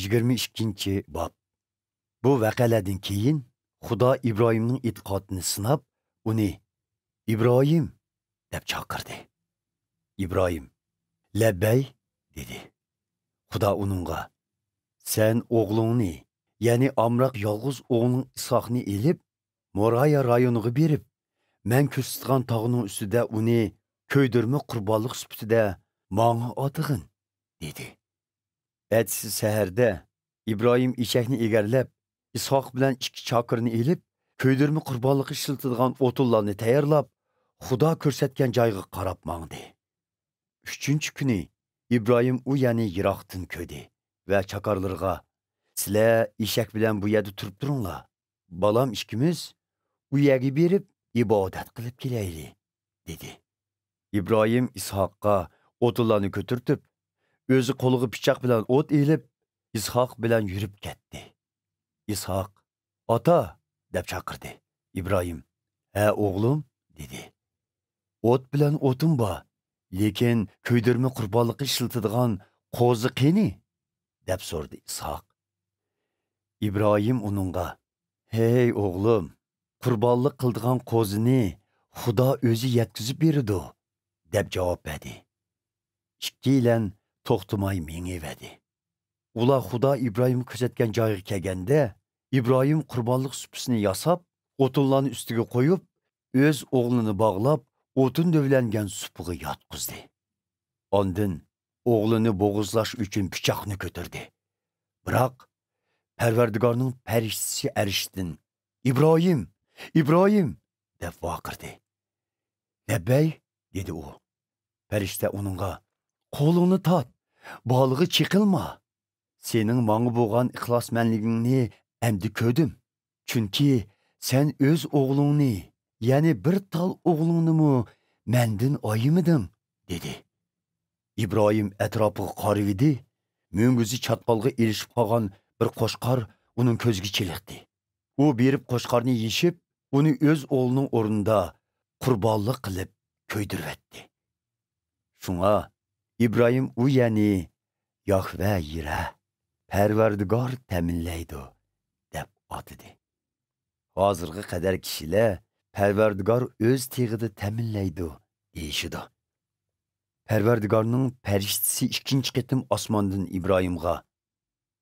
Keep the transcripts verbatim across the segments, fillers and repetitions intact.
يىگىرمە ئىككىنچى باب. بۇ ۋەقەلەردىن كېيىن خۇدا ئىبراھىمنىڭ ئېتىقادىنى سىناپ، ئۇنى «ئىبراھىم» دەپ چاقىردى. ئىبراھىم «لەببەي» دېدى. خۇدا ئۇنىڭغا «سەن ئوغلۇڭنى، يەنى ئامراق يالغۇز ئوغلۇڭ ئىسھاقنى ئېلىپ، مورايا رايونىغا بېرىپ، مەن كۆرسىتىدىغان تاغنىڭ ئۈستىدە ئۇنى كۆيدۈرمە قۇربانلىق سۈپىتىدە ماڭا ئاتىغىن» دېدى. ئەتىسى سەھەردە ئىبراھىم ئېشەكنى ئېگەرلەپ، ئىسھاق بىلەن ئىككى چاكىرنى ئېلىپ، كۆيدۈرمە قۇربانلىققا ئىشلىتىدىغان ئوتۇنلارنى تەييارلاپ، خۇدا كۆرسەتكەن جايغا قاراپ ماڭدى. ئۈچىنچى كۈنى ئىبراھىم ئۇ يەرنى يىراقتىن كۆردى ۋە چاكارلىرىغا، «سىلەر ئېشەك بىلەن بۇ يەردە تۇرۇپ تۇرۇڭلار. بالام ئىككىمىز ئۇ يەرگە بېرىپ ئىبادەت قىلىپ كېلەيلى» دېدى. ئىبراھىم ئىسھاققا ئوتۇنلارنى كۆتۈرتۈپ، ئۆزى قولىغا پىچاق بىلەن ئوت ئېلىپ، ئىسھاق بىلەن يۈرۈپ كەتتى. ئىسھاق «ئاتا» دەپ چاقىردى. ئىبراھىم «ھە، ئوغلۇم» دېدى. «ئوت بىلەن ئوتۇن بار، لېكىن كۆيدۈرمە قۇربانلىققا ئىشلىتىدىغان قوزا قېنى؟» دەپ سورىدى ئىسھاق. ئىبراھىم ئۇنىڭغا، «ھەي ئوغلۇم، قۇربانلىق قىلىدىغان قوزىنى خۇدا ئۆزى يەتكۈزۈپ بېرىدۇ» دەپ جاۋاب بەردى. ئىككىيلەن توختىماي مېڭىۋەردى. ئۇلار خۇدا ئىبراھىمغا كۆرسەتكەن جايغا كەلگەندە، ئىبراھىم قۇربانلىق سۇپىسىنى ياساپ، ئوتۇنلارنى ئۈستىگە قويۇپ، ئۆز ئوغلىنى باغلاپ، ئوتۇن دۆۋىلەنگەن سۇپىغا ياتقۇزدى. ئاندىن ئوغلىنى بوغۇزلاش ئۈچۈن پىچاقنى كۆتۈردى. بىراق، پەرۋەردىگارنىڭ پەرىشتىسى ئەرشتىن، «ئىبراھىم! ئىبراھىم!» دەپ ۋارقىرىدى. «لەببەي!» دېدى ئۇ. پەرىشتە ئۇنىڭغا، «قولۇڭنى تارت، بالىغا چېقىلما. سېنىڭ ماڭا بولغان ئىخلاسمەنلىكىڭنى ئەمدى كۆردۈم. چۈنكى سەن ئۆز ئوغلۇڭنى، يەنى بىر تال ئوغلۇڭنىمۇ مەندىن ئايىمىدىڭ» دېدى. ئىبراھىم ئەتراپىغا قارىۋىدى، مۈڭگۈزى چاتقالغا ئېلىشىپ قالغان بىر قوچقار ئۇنىڭ كۆزىگە چېلىقتى. ئۇ بېرىپ قوچقارنى يېشىپ، ئۇنى ئۆز ئوغلىنىڭ ئورنىدا قۇربانلىق قىلىپ كۆيدۈرۈۋەتتى. شۇڭا ئىبراھىم ئۇ يەرنى ياھۋە يىرە، پەرۋەردىگار تەمىنلەيدۇ، دەپ ئاتىدى. ھازىرغا قەدەر كىشىلەر پەرۋەردىگار ئۆز تېغىدا تەمىنلەيدۇ دېيىشىدۇ. پەرۋەردىگارنىڭ پەرىشتىسى ئىككىنچى قېتىم ئاسماندىن ئىبراھىمغا،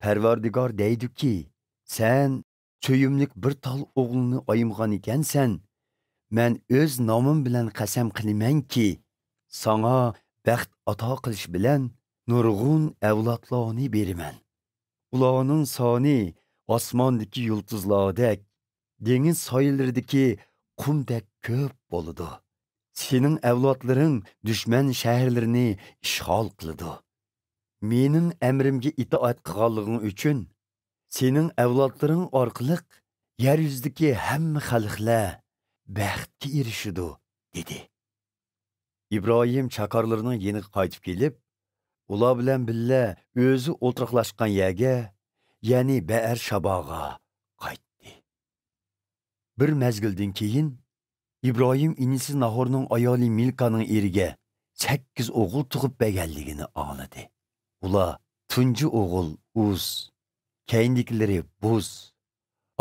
پەرۋەردىگار دەيدۇكى، سەن سۆيۈملۈك بىر تال ئوغلۇڭنى ئايىمىغان ئىكەنسەن، مەن ئۆز نامىم بىلەن قەسەم قىلىمەنكى، ساڭا بەخت ئاتا قىلىش بىلەن نۇرغۇن ئەۋلادلارنى بېرىمەن. ئۇلارنىڭ سانى ئاسماندىكى يۇلتۇزلاردەك، دېڭىز ساھىللىرىدىكى قۇمدەك كۆپ بولىدۇ. سېنىڭ ئەۋلادلىرىڭ دۈشمەن شەھەرلىرىنى ئىشغال قىلىدۇ. مېنىڭ ئەمرىمگە ئىتائەت قىلغانلىقىڭ ئۈچۈن، سېنىڭ ئەۋلادلىرىڭ ئارقىلىق يەر يۈزىدىكى ھەممە خەلقلەر بەختكە ئېرىشىدۇ، دېدى. ئىبراھىم چاكارلىرىنىڭ يېنىغا قايتىپ كېلىپ، ئۇلار بىلەن بىللە ئۆزى ئولتۇراقلاشقان يەرگە، يەنى بەئەر شاباغا قايتتى. بىر مەزگىلدىن كېيىن، ئىبراھىم ئىنىسى ناھورنىڭ ئايالى مىلكانىڭ ئېرىگە سەككىز ئوغۇل تۇغۇپ بەرگەنلىكىنى ئاڭلىدى. ئۇلار تۇنجى ئوغۇل ئۇز، كەينىدىكىلىرى بۇز،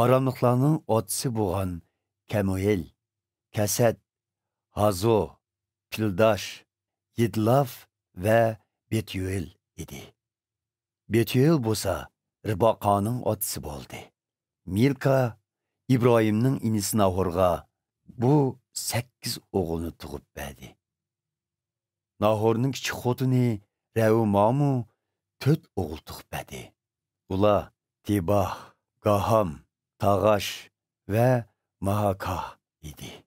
ئاراملىقلارنىڭ ئاتىسى بولغان كەمۇئېل، كەسەت، ھازو، پىلداش، يىدلاف ۋە بېتيۇئېل ئىدى. بېتيۇئېل بولسا رىباقانىڭ ئاتىسى بولدى. مىلكا ئىبراھىمنىڭ ئىنىسى ناھورغا بۇ سەككىز ئوغۇلنى تۇغۇپ بەردى. ناھورنىڭ كىچىك خوتۇنى رەۋمامۇ تۆت ئوغۇل تۇغۇپ بەردى. ئۇلار تېباھ، گاھام، تاغاش ۋە ماھاكاھ ئىدى.